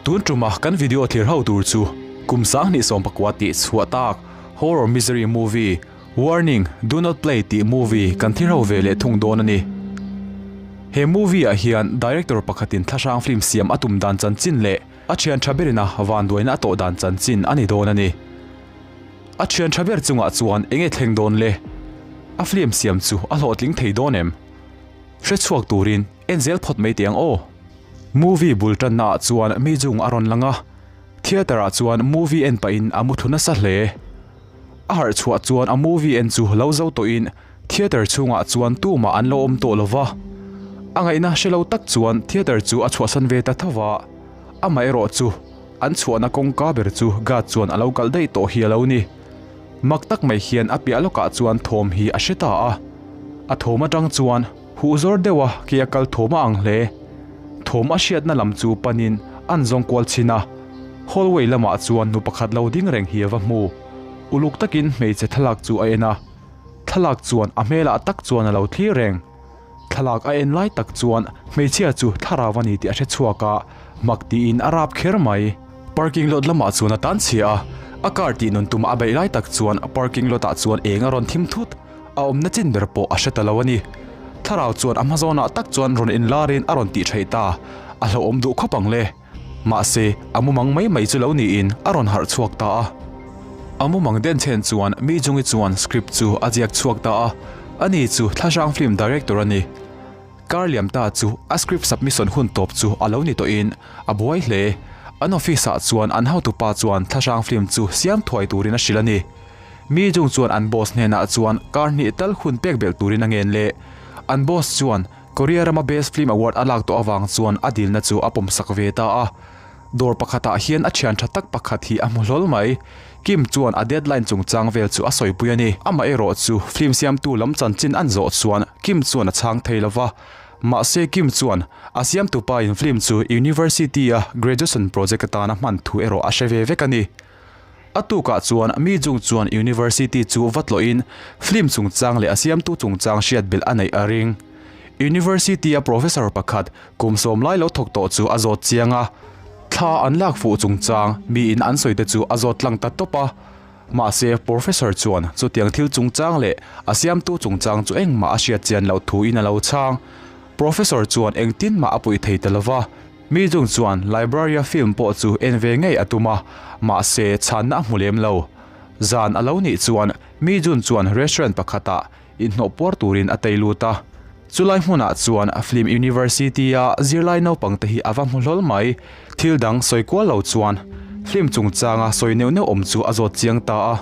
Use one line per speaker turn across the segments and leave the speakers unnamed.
Tun tuma kan video thlir ho tur chu kum 2019 tih chhuah tak horror misery movie Warning, Do Not Play tih movie kan thlir ho ve leh thung dawn a ni. He movie ah hian director pakhatin thlahrang film siam a tum dan chanchin leh a thian tha berina vanduaina a tawh dan chanchin a ni dawn a ni. A thian tha ber chungah chuan enge thleng dawn le? A film siam chu a hlawhtling thei dawn em? Hre chhuak turin en zel phawt mai teh ang aw. Movie bul tanna ah chuan mi jung a rawn lang a, theatre ah chuan movie en pahin a mu thlu nasa hle. A harh chhuah chuan a movie en chu lo zo tawhin theatre chhungah chuan tumah an lo awm tawh lo va. A ngaihna hre lo tak chuan theatre chu a chhuahsan ve ta tho va, amaherawh chu an chhuahna kawngka ber chu guard chuan a lo kalh daih tawh hi a lo ni. Mak tak mai hian a piah lawkah chuan thawm hi a hre ta a. A thawm atang chuan huh zawr deuha ke a kal thawm a ang hle. Thawm a hriatna lam chu panin an zawng kual chhin a. Hallway lamah chuan nu pakhat lo ding reng hi a va hmu. Uluk takin hmeichhe thlalak chu a en a. Thlalak chuan a hmelah tak chuan a lo thlir reng. Thlalak a en lai tak chuan hmeichhia chu thlarau a ni tih a hre chhuak a, mak tiin a rap kher mai. Parking lot lamah chuan a tan chhia a, a car tih nun tuma a beih lai tak chuan parking lot ah chuan eng a rawn thim thut. A awmna chin ber pawh a hre ta lo a ni. Thlarau chuan a hma zawnah tak chuan rawn inlarin a rawn tih theih ta. A hlauhawm duh khawp ang le. Mahse, a mumang mai mai chu lo niin a rawn harh chhuak ta a. A mumang den chhen chuan Mi Jungi chuan script chu a ziak chhuak ta a, ani chu Thlahrang film director a ni. Kar liam ta chu a script submission hun tawp chu a lo ni tawhin a buai hle. An office ah chuan an hotupa chuan Thlahrang film chu siam thuai turin a hrilh a ni. Mi Jung chuan an boss hnenah chuan kar hnih tal hun pek belh turin a ngen leh. An boss chuan Korea rama Best Film Award a lak tawh avang chuan a dilna chu a pawmsak ve ta a. Dawr pakhatah hian a thian tha tak pakhat hi a hmu hlawl mai. Kim chuan a deadline chungchang vel chu a sawipui a ni. Amaherawh chu film siamtu lam chanchin an zawh chuan Kim chuan a chhang thei lo va. Mahse Kim chuan a siamtupa in film chu University a graduation project atana hman thu erawh a hre ve vek a ni. A tukah chuan mi jung chuan University chu va tlawhin film chungchang leh a siamtu chungchang hriat belh a neih a ring. University a professor pakhat kum sawm lai lo thawk tawh chu a zawt chiang a, thla an lak fuh chungchang miin an sawi te chu a zawt tlang ta tawp a. Mahse professor chuan chutiang thil chungchang leh a siamtu chungchang chu engmah a hriat chian loh thuin a lo chhang. Professor chuan engtin mah a puih thei ta lo va. Mi chung chuan library-a film pawh chu en ve ngei a tum a, mahse chhanna a hmu lem lo. Zan a lo nih chuan Mi Jun chuan restaurant pakhatah inhnawh puar turin a tei lut a. Chulai hmunah chuan Film University-a zirlai naupangte hi a va hmu hlawl mai. Thil dang sawi kual lo chuan film chungchanga sawi neuh neuh awm chu a zawt chiang ta a.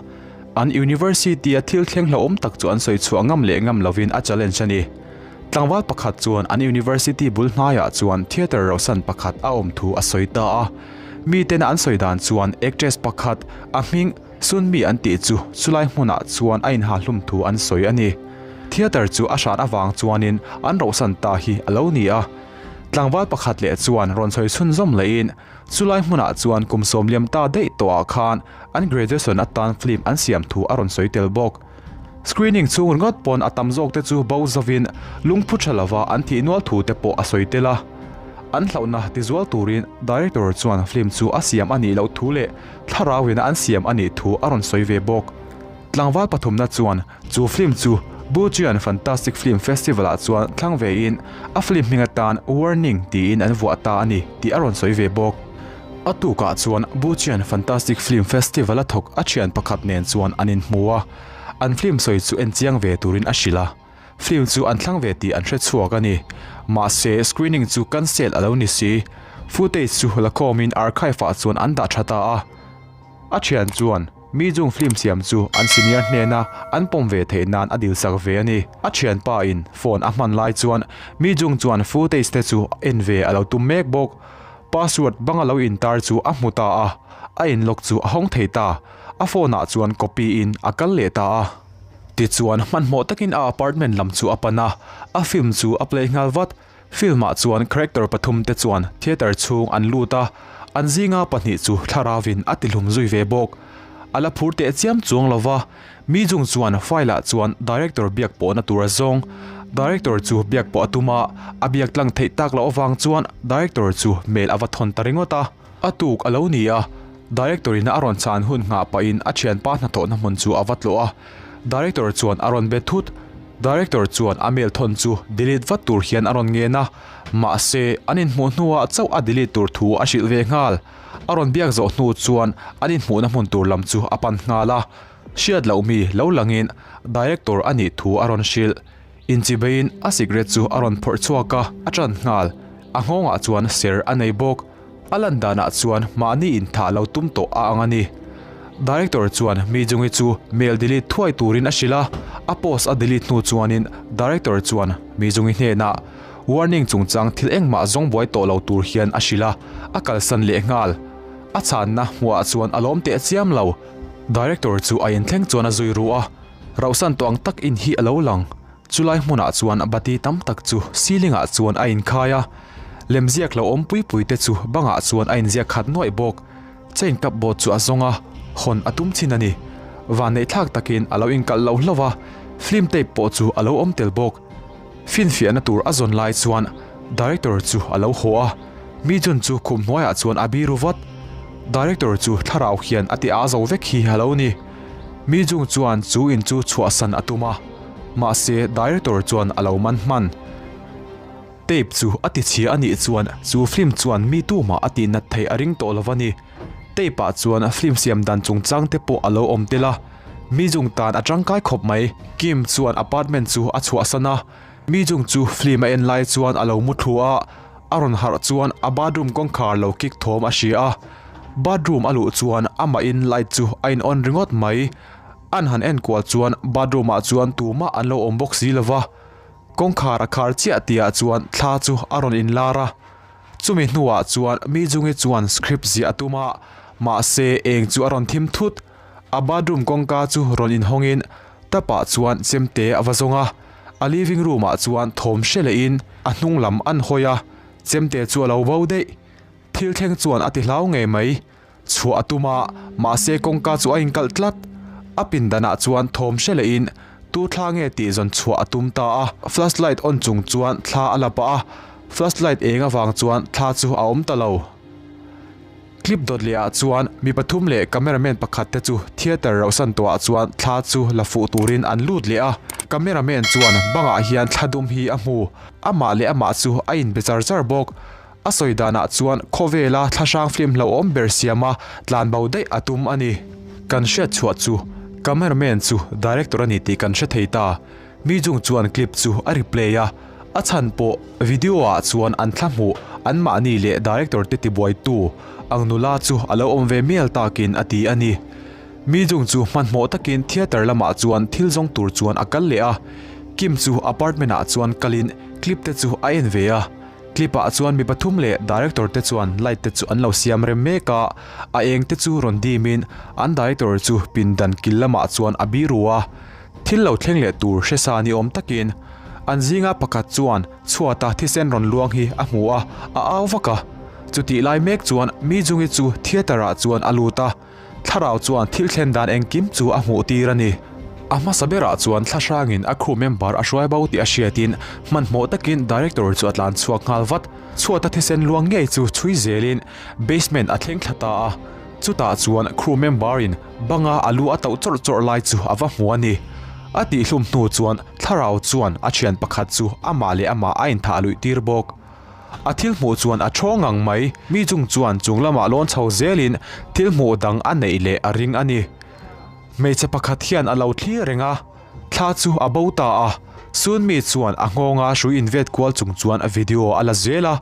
An university-a thil thleng hlauhawm tak chu an sawi chhuah ngam leh ngam lovin a challenge a ni. Tlangval pakhat chuan an university bul hnaiah chuan theatre rauhsan pakhat a awm thu a sawi ta a. Miten an sawi dan chuan actress pakhat a hming Sunmi an tih chu chulai hmunah chuan a inha hlum thu an sawi a ni. Theatre chu a hran avang chuanin an rauhsan ta hi a lo ni a. Tlangval pakhat leh chuan rawn sawi chhunzawm lehin chulai hmunah chuan kum sawmliam ta daih tawhah khan an graduation atan film an siam thu a rawn sawi tel bawk. Screening chhung ringawt pawn a tam zawk te chu bo zovin lungphu tha lova an thih nual thu te pawh a sawi tel a. An hlauhna tizual turin director chuan film chu a siam a nih loh thu leh thlarau ina an siam a nih thu a rawn sawi ve bawk. Tlangval pathumna chuan chu film chu Bucheon Fantastic Film Festival ah chuan thlang vein a film hming atan Warning tiin an vuah ta a ni tih a rawn sawi ve bawk. A tukah chuan Bucheon Fantastic Film Festival a thawk a thian pakhat nen chuan an inhmu a, an film sawi chu en chiang ve turin a hrilh a. Film chu an thlang ve tih an hre chhuak a ni. Mahse, screening chu cancel a lo ni si. Footage chu la khawmin archive ah chuan an dah tha ta a. A thian chuan mi chung film siam chu an senior hnena an pawm ve theih nan a dilsak ve a ni. A thianpa in phone a hman lai chuan mi chung chuan footage te chu en ve a lo tum mek bawk. Password banga lo intar chu a hmu ta a, a inlock chu a hawng thei ta. A phone ah chuan copy in a kal leh ta a. Tichuan hmanhmawh takin a apartment lam chu a pan a, a film chu a play nghal vat. Film ah chuan character pathum te chuan theatre chhung an lut a, an zinga pahnih chu thlaravin a tihlum zui ve bawk. A la phur teh chiam chuang lo va, Mi Jung chuan file ah chuan director biak pawhna tur a zawng. Director chu biak pawh a tum a, a biak tlang theih tak loh avang chuan director chu mail a va thawn ta ringawt a. A tuk a lo ni a, Director in a rawn chhan hun nghah pahin a thianpa hnathawhna hmun chu a va tlawh a, Director chuan a rawn be thut. Director chuan a mail thawn chu delete vat tur hian a rawn ngen a, mahse an inhmuh hnuah chauh a delete tur thu a hrilh ve nghal. A rawn biak zawh hnu chuan an inhmuhna hmun tur lam chu a pan nghal a, hriat loh mi lo langin Director a nih thu a rawn hrilh. Inchibeiin a cigarette chu a rawn phawrh chhuak a, a tan nghal. A nghawngah chuan ser a nei bawk. A lan danah chuan mahni inthah lo tum tawh a ang a ni. Director chuan mi Jungi chu mail delete thuai turin a hrilh a, a post a delete hnu chuanin Director chuan mi Jungi hnenah warning chungchang thil engmah zawng buai tawh lo tur hian a hrilh a, a kalsan leh nghal. A chhanna hmuhah chuan a lawm teh chiam lo. Director chu a inthleng chuan a zui ru a, rauhsan tawh ang tak in hi a lo lang. Chulai hmunah chuan bati tam tak chu ceiling ah chuan a inkhai a, lemziak lo awm pui pui te chu bangah chuan a inziak khat nuaih bawk. Chain cupboard chu a zawng a, hawn a tum chin a ni. Vanneihthlak takin a lo inkalh lo hlauh a, film tape pawh chu a lo awm tel bawk. Finfiahna tur a zawn lai chuan director chu a lo haw a, mi Jun chu khum hnuaiah chuan a biru vat. Director chu thlarau hian a ti aa zo vek hi a lo ni. Mi Jung chuan chu in chu chhuahsan a tum a. Mahse, director chuan a lo man hman. Tape chu a ti chhia a nih chuan chu film chuan mi tumah a tih nat theih a ring tawh lo a ni. Tape ah chuan film siam dan chungchang te pawh a lo awm tel a, mi jung tan a tangkai khawp mai. Kim chuan apartment chu a chhuahsan a, mi jung chu film a en lai chuan a lo mu thlu a, a rawn harh chuan a bathroom kawngkhar lo kick thawm a hria a. Bathroom a luh chuan amahin light chu a in on ringawt mai. An han enkual chuan bathroom ah chuan tumah an lo awm bawk si lova, kawngkhar a khar chiah tihah chuan thla chu a rawn inlar a. Chumi hnuah chuan mi Jungi chuan script ziah a tum a, mahse eng chu a rawn thim thut. A bathroom kawngka chu rawn inhawngin tap ah chuan chemte a va zawng a, a living room ah chuan thawm hre lehin a hnung lam an hawi a, chemte chu a lo bo daih. Thil thleng chuan a ti hlau ngei mai. Chhuah a tum a, mahse kawngka chu a inkalh tlat. A pindanah chuan thawm hre lehin tu thla nge tih zawn chhuah a tum ta a. Flashlight on chung chuan thla a la pah a, flashlight eng avang chuan thla chu a awm ta lo. Clip dawt leh ah chuan mi pathum leh cameraman pakhat te chu theatre rauhsan tawhah chuan thla chu la fuh turin an lut leh a. Cameraman chuan bangah hian thla dum hi a hmu, amah leh amah chu a inbe char char bawk. A sawi danah chuan khawvela thlahrang film hlauhawm ber siama tlanbo daih a tum a ni. Kan hriat chhuah chu cameraman chu director a ni tih kan hre thei ta. Mi chung chuan clip chu a replay a, a chhan pawh video ah chuan an thla hmuh anmahni leh director te tibuaitu ang nula chu a lo awm ve mial takin a ti a ni. Mi chung chu hmanhmawh takin theatre lamah chuan thil zawng tur chuan a kal leh a, Kim chu apartment ah chuan kalin clip te chu a en ve a. Clip ah chuan mi pathum leh director te chuan light te chu an lo siam rem mek a, a eng te chu rawn dim in an director chu pindan kil lamah chuan a biru a, thil lo thleng leh tur hre sa ni awm takin an zinga pakhat chuan chhuata thisen rawn luang hi a hmu a, a au vak a. Chutih lai mek chuan mi Jungi chu theatre ah chuan a lut a. Thlarau chuan thil thlen dan engkim chu a hmuh tir a ni. A hmasa berah chuan thlahrangin a crew member a hruai bo tih a hriatin hmanhmawh takin director chu a tlan chhuak nghal vat. Chhuata thisen luang ngei chu chhui zelin basement a thleng thla ta a. Chutah chuan crew member in banga a lu a tauh chawrh chawrh lai chu a va hmu a ni. A tihhlum hnu chuan thlarau chuan a thian pakhat chu amah leh amah a inthah luih tir bawk. A thil hmuh chuan a thaw ngang mai. Mi chung chuan chung lamah lawn chho zelin thil hmuh dang a neih leh a ring a ni. Hmeichhe pakhat hian a lo thlir reng a, thla chu a bo ta a. Sun mi chuan a nghawnga hrui invet kual chung chuan video a la zel a.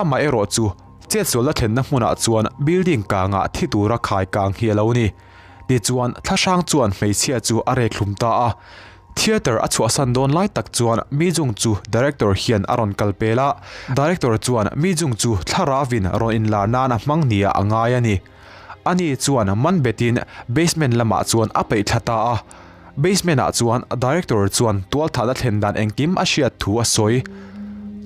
Amah erawh chu chetsualna thlenna hmunah chuan building kangah thi tura khai kang hi a lo ni. Tichuan thlahrang chuan hmeichhia chu a rek hlum ta a. Theatre a chhuahsan dawn lai tak chuan Mi Jung chu director hian a rawn kal pel a, director chuan Mi Jung chu thlaravin rawn inlar nan a hmang nia a ngai a ni. Ani chuan man betin basement lamah chuan a peih thla ta a, basement ah chuan director chuan tualthahna thlen dan engkim a hriat thu a sawi.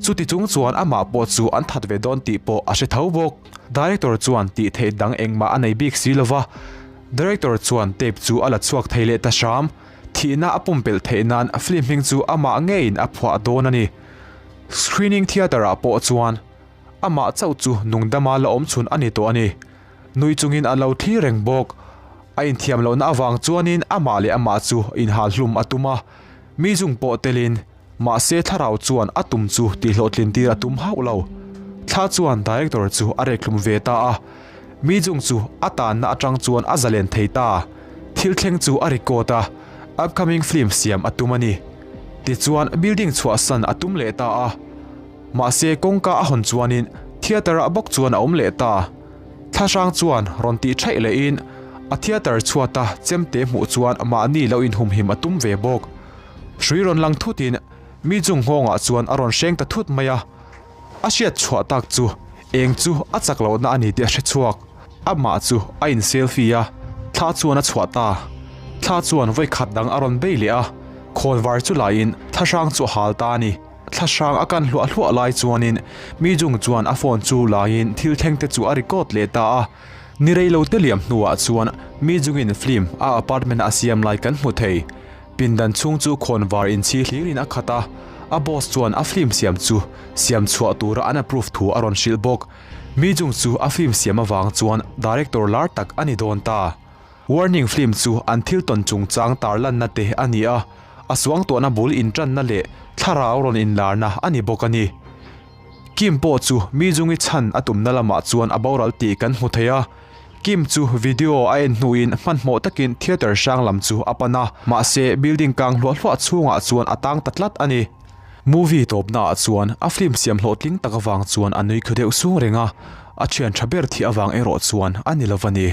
Chuti chung chuan amah pawh chu an that ve dawn tih pawh a hre tho bawk. Director chuan tih theih dang engmah a nei bik si lova, director chuan tape chu a la chhuak thei leh ta hram. Thihna a pumpelh theih nan film hming chu amah ngeiin a phuah dawn a ni. Screening theatre ah pawh chuan. Amah chauh chu nungdama la awm chhun a ni tawh a ni. Nui chungin a lo thlir reng bawk. A inthiam lohna avang chuanin amah leh amah chu inhal hlum a tum a. Mi zung pawh telin, mahse thlarau chuan a tum chu tihhlawhtlin tir a tum hauh lo. Thla chuan director chu a rek hlum ve ta a. Mi zung chu a tanna atang chuan a zalen thei ta. Thil thleng chu a record a, upcoming film siam a tum a ni. Tichuan building chhuahsan a tum leh ta a. Mahse kawngka a hawn chuanin theatre ah bawk chuan a awm leh ta. Thlahrang chuan rawn tih thaih lehin a theatre chhuata chemte hmuh chuan mahni lo inhumhim a tum ve bawk. Hrui rawn lang thutin mi chung nghawngah chuan a rawn hreng ta thut mai a. A hriat chhuah tak chu eng chu a chak lohna a ni tih a hre chhuak. Amah chu a in selfie a, thla chuan a chhuah ta. Thla chuan vawi khat dang a rawn bei leh a, khawnvar chu laiin thlahrang chu a hal ta a ni. Thlahrang a kan hluah hluah lai chuanin mi jung chuan a phone chu laiin thil thleng te chu a record leh ta a. Ni rei lo te liam hnuah chuan mi jungin film a apartment a siam lai kan hmu thei. Pindan chhung chu khawnvar inchhi hlirin a khat a, a boss chuan a film siam chu siam chhuah tura an approve thu a rawn hrilh bawk. Mi jung chu a film siam avang chuan director lar tak a ni dawn ta. Warning film chu an thil tawn chungchang tarlanna te a ni a, a suangtuahna bul intanna leh thlarau rawn inlarna a ni bawk a ni. Kim pawh chu mi zungi chhan a tumna lamah chuan a boral tih kan hmu thei a. Kim chu video a en hnuin hmanhmawh takin theatre hrang lam chu a pan a, mahse building kang hluah hluah chhungah chuan a tang ta tlat a ni. Movie tawpnaah chuan a film siam hlawhtling tak avang chuan a nui khu deuh sung reng a, a thian tha ber thih avang erawh chuan a ni lo a ni.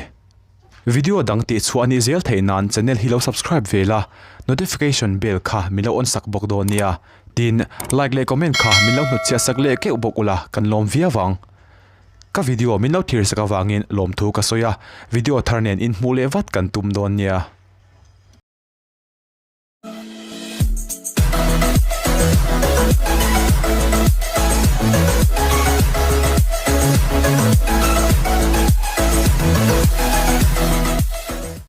Video dang tih chhuah a nih zel theih nan channel hi lo subscribe ve la, notification bell kha min lo on sak bawk dawn nia. Tin, like leh comment kha min lo hnutchhiah sak leh keuh bawk ula kan lawm viau ang. Ka video min lo thlir sak avangin lawmthu ka sawi a, video thar nen inhmuh leh vat kan tum dawn nia.